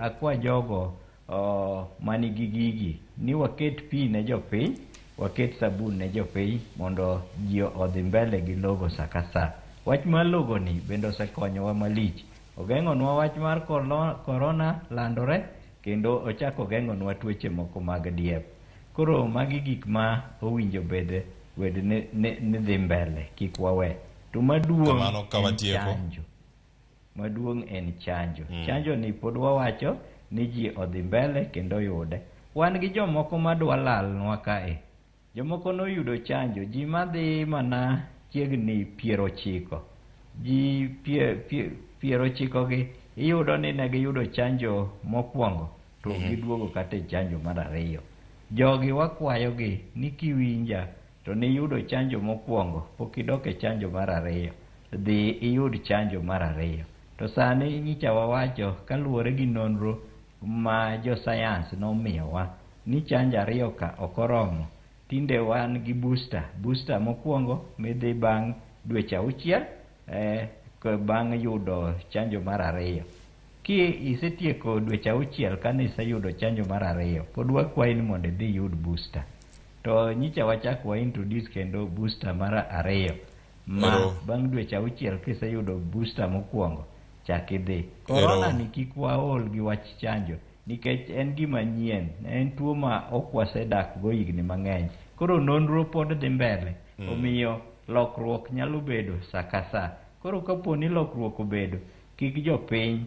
akwa jogo manigi gigi ni waket pi ne jopiny, waket sabun ne jopiny mondo ji odhi mbele gi logo sa ka sa. Wach mar logo ni bende osekonyowa malich. Ogeng'onwa wach mar korona landore kendo ochako ogeng'onwa tuoche moko mag diep. Koro magi gik ma owinjo bed ni dhi mbele kik wawe. To maduong' en chanjo. Maduong' en chanjo. Chanjo ni pod wawacho ni ji odhi mbele kendo yude. Wan gi jomoko madwa lalnwa kae. Jomoko noyudo chanjo, ji madhi mana chiegni 90. Ji 90 gi iyudo ni ne giyudo chanjo mokwongo to giduogo kata e chanjo mar ariyo. Jogi wakwayogi ni kiwinja to niyudo chanjo mokwongo pok idok e chanjo mar ariyo. Dhi iyud chanjo mar ariyo. To sani nyicha wawacho kaluwore gi nonro ma jo sayans nomiyowa ni chanjo ariyo ka ok oromo. Tinde wan gi booster. Booster mokwongo midhi bang' dweche 6 bang' yudo chanjo mar ariyo. Ki isetieko dweche 6 kane iseyudo chanjo mar ariyo, pod wakwayi ni mondo idhi iyud booster. To nyicha wachak wa introduce kendo booster mar ariyo ma bang' dweche 6 kiseyudo booster mokwongo chak idhi. Korona ni kik waol gi wach chanjo nikech en gima nyien, en tuo ma ok wasedak go higni mang'eny. Koro nonro pod dhi mbele, omiyo lokruok nyalo bedo sa ka sa. Koro kapo ni lokruok obedo, kik jopiny